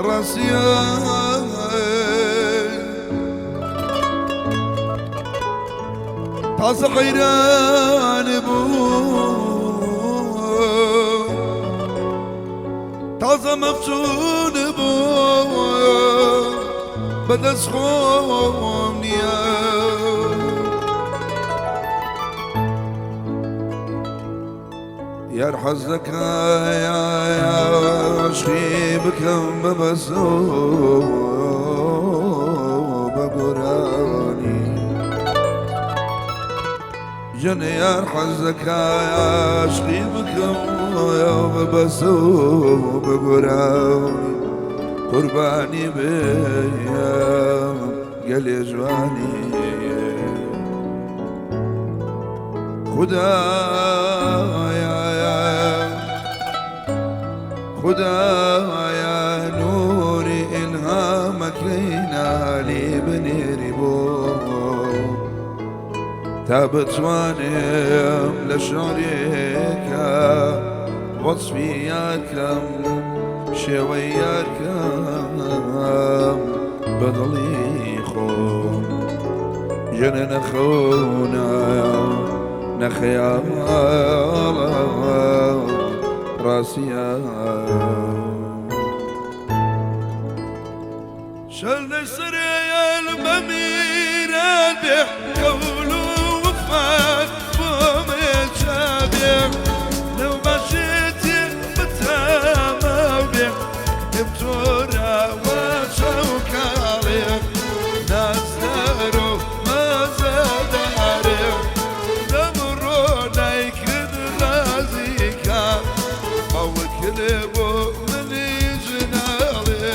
ڕاستیە. تازە حەیران بوو، تازە مەفچوون بوو، بەدەست خۆم نییە. یار حەز دەکا عەشقی بکەم بە بەسۆ بە گۆرانی. ژنە یار حەز دەکا عەشقی بکەم بە بەسۆ بە گۆرانی. قوربانی بێ گەلێ جوانی. خدایا خدایا نوری ئیلهامەکەی نالی بنێری بۆ تا بتوانم لە شعرێکە وەصفی یارکەم شێوەی یارکەم بەدڵی خۆم. ژنە نەخەونە نەخەیاڵە ڕاستیە. شەل سەرێل بەمیران بێ قەول و وفات بۆ مێچابێ لەو باشێتێ بتاماو بێ پێم تۆراوە چاو کاڵێ نازدار و مازەدارێ دەمڕۆ نایکرد ڕازیکا باوەکرێ بۆ منی ژناڵێ.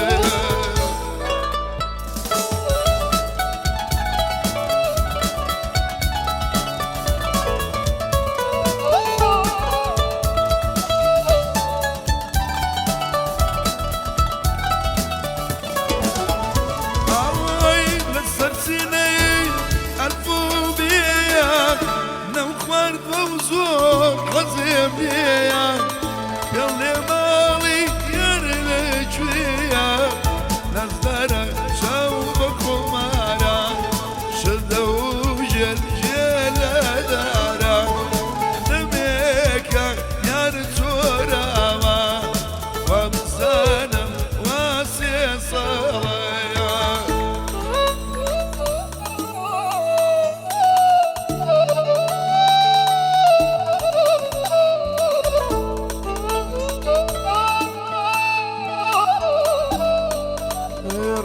ئاوای لەسەر سینەی ئەلفوبیە نەمخواردوە و زۆر حەزم لێیە. پێڵێ ماڵی یار لەکوێیە؟ نازدارە چاو بە خۆمارە شردە و ژێر ژێلە دارە دەمێکە یار چۆراوە وابزانم وا سێ ساڵەیە.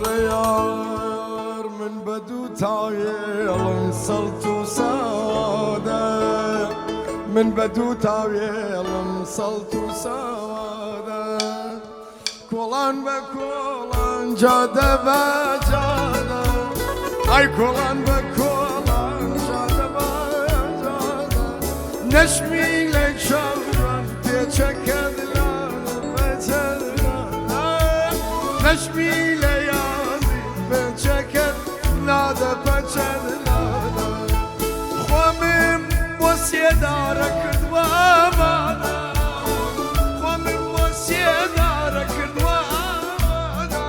ڕێیار من بە دوو تاوێڵم سەڵت و سادە، من بە دوو تاوێڵم سەڵت و سادە، کۆڵان بە کۆڵان جادە بە جادە، ئای کۆڵان بە کۆڵان جادە بە جادە، نەشمی لە چاوان پێچەکەت لادە پەچەلادە، نەشمی لە یازی پێچەکەت لادە پەچەلادە، خۆمم بۆ سێدارە کردووە ئامادە، خۆمم بۆ سێدارە کردووە ئامادە،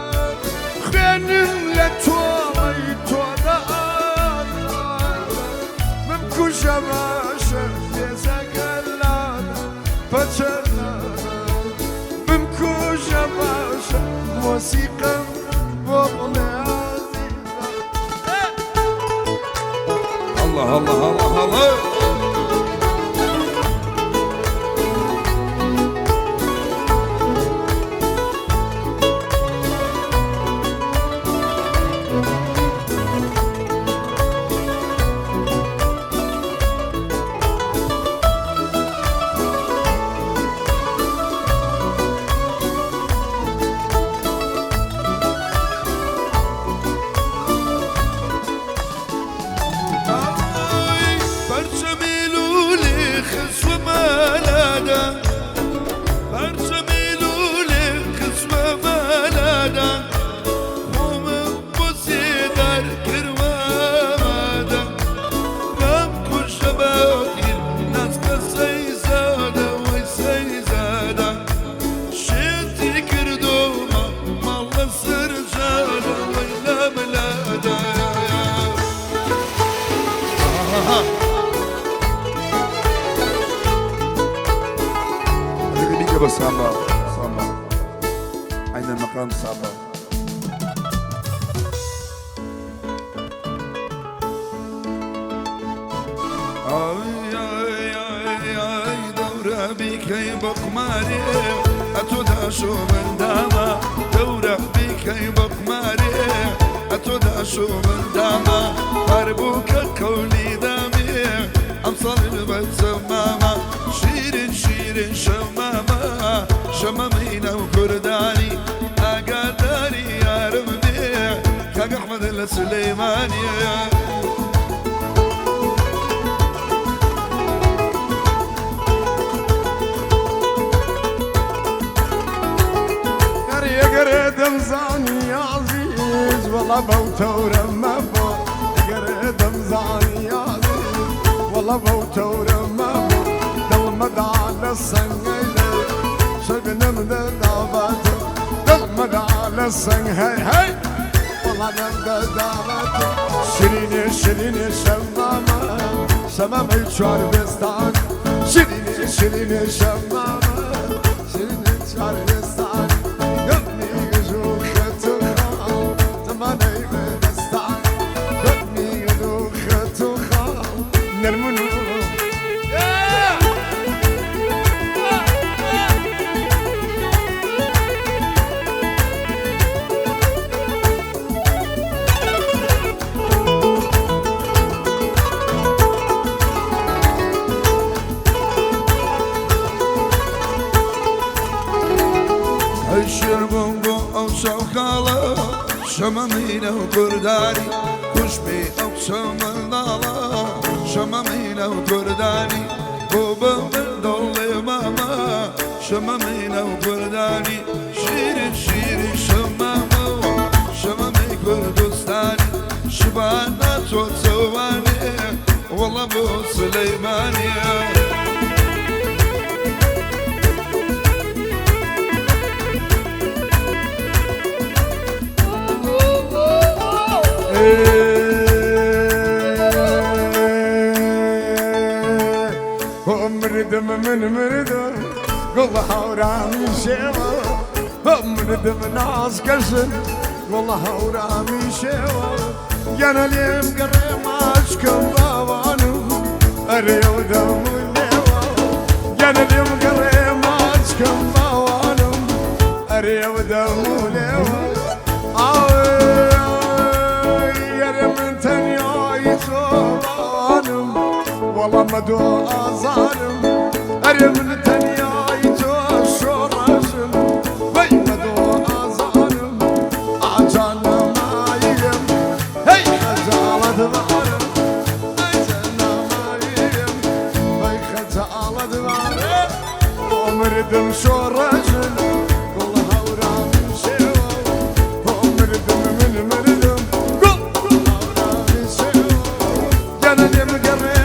خوێنم لە تۆڵەی تۆدا بمکوژە باشە پێچەکە لادە پەچەلادە، بمکوژە باشە مۆسیقم بۆ بڵێ ئازیزە. الله الله الله الله. ئای پەرچە صبا صبا عين المقام صبا. ئای ئای ئای ئای دەورە بیکەی بە قومارێ ئەتۆ داشۆ مندامە، دەورە بیکەی بە قومارێ ئەتۆ داشۆ مندامە، هەر بوو کە قەولی دامێ ئەمساڵ بەچە مامە، شیرین شیرین شەمامە شەمەمینە و کوردانی، ئاگاداری یارم بێ کاک ئەحمەد لە سولەیمانیە. ئەگەرێ دەمزانی عەزیز وەڵا بەو تەورە مەبۆ، ئەگەرێ دەمزانی عەزیز وەڵا بەو تەورە مەبۆ، دڵمەدا لە سەنگەیلێ شەبنم دەدابەتۆ، دڵمەدا لە سەنگ هەی هەی وەڵا نەمدەدابەتۆ. شیرینێ شیرینێ شەمامە شەمامەی چوار بێستان، شیرینێ شیرینێ شەمامە شیرینێ چوار بێستان، هەشر بووم بۆ ئەو چاوخاڵە شەمەمینە و کوردانی، خوشبێ ئەو کچە منداڵە شەمەمینە و کوردانی، بۆ بە من دڵێ مامە شەمەمینە و کوردانی، شیرین شیرین شەمامە شەمەمەی کوردستانی، شبانە تۆ چەوانێ وەڵا بۆ سولەیمانیە. مردم من مردم والله هورامي شيوة، مردم ناس كشن والله هورامي شيوة، أنا اليوم قري ما أشكم باوانو أريو دم الليوة، أنا اليوم قري ما أشكم باوانو أريو دم الليوة، يا من تنيا يتوبانو والله ما دو أظالم، أري من تنيا يتوشرشم بي ما دو أظالم، عجل ما يم هي خجالة دبارم، عجل ما يم هي خجالة دبارم، ومردم شورشم والله هورامي شيوة، ومردم من مردم قل هورامي شيوة، أنا اللي مقري